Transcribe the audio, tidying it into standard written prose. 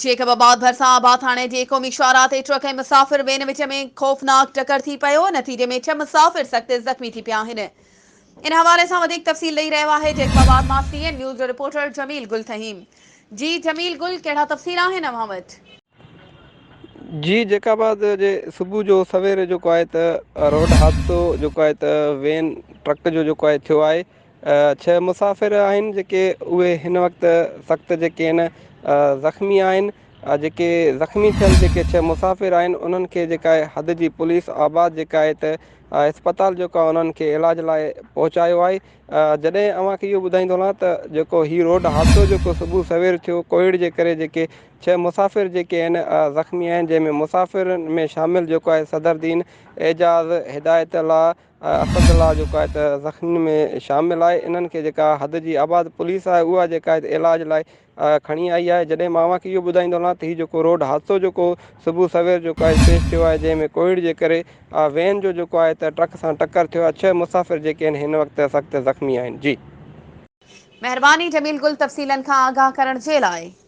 Jacob آباد ڀرسان آباد ٿاڻي جي قومي شاهراهه تي ٽرڪ ۽ مسافر وين وچ ۾ خوفناڪ ٽڪر ٿي پيو، نتيجي ۾ ڇهه مسافر سخت زخمي ٿي پيا آهن. ان حوالي سان وڌيڪ تفصيل ڏئي رهيو آهي جيڪب آباد مان سي اين نيوز جو رپورٽر جميل گل ٿهيم. جي جميل گل ڪهڙا تفصيل آهن اوهان وٽ؟ جي جيڪب آباد جي صبح جو سوير جيڪو آهي ته روڊ حادثو جيڪو آهي ته وين ٽرڪ جو جيڪو آهي ٿيو آهي ڇهه مسافر آهن جيڪي اهي هن وقت سخت جيڪي آهن زخمي آهن جيڪي زخمي ٿيل جيڪي ڇهه مسافر آهن انهن کي جيڪا آهي حد جي پوليس آباد جيڪا آهي ته اسپتال جيڪو آهي انهن کي علاج لاء پهچايو آهي جڏهن اوهان کي اهو ٻڌائيندو هلان ته جيڪو هي روڊ حادثو جيڪو صبح سوير ٿيو ڪوهيڙ جي ڪري جيڪي ڇهه مسافر جيڪي آهن زخمي آهن جنهن ۾ مسافرن ۾ شامل جيڪو آهي صدر دين اعجاز هدايت الله اسد الله جيڪو آهي ته زخمين ۾ شامل آهي انهن کي جيڪا حد جي آباد پوليس آهي اها جيڪا آهي علاج لاء کڻي آئي آهي جڏهن مان اوهان کي اهو ٻڌائيندو هلان ته هي جيڪو روڊ حادثو جيڪو صبح سوير جيڪو آهي پيش ٿيو آهي جنهن ۾ ڪوهيڙ جي ڪري وين جو جيڪو آهي ته ٽرڪ سان ٽڪر ٿيو آهي ڇهه مسافر جيڪي آهن هن وقت سخت زخمي آهن جي. مهرباني جميل گل تفصيلن کان آگاهه ڪرڻ جي لاء.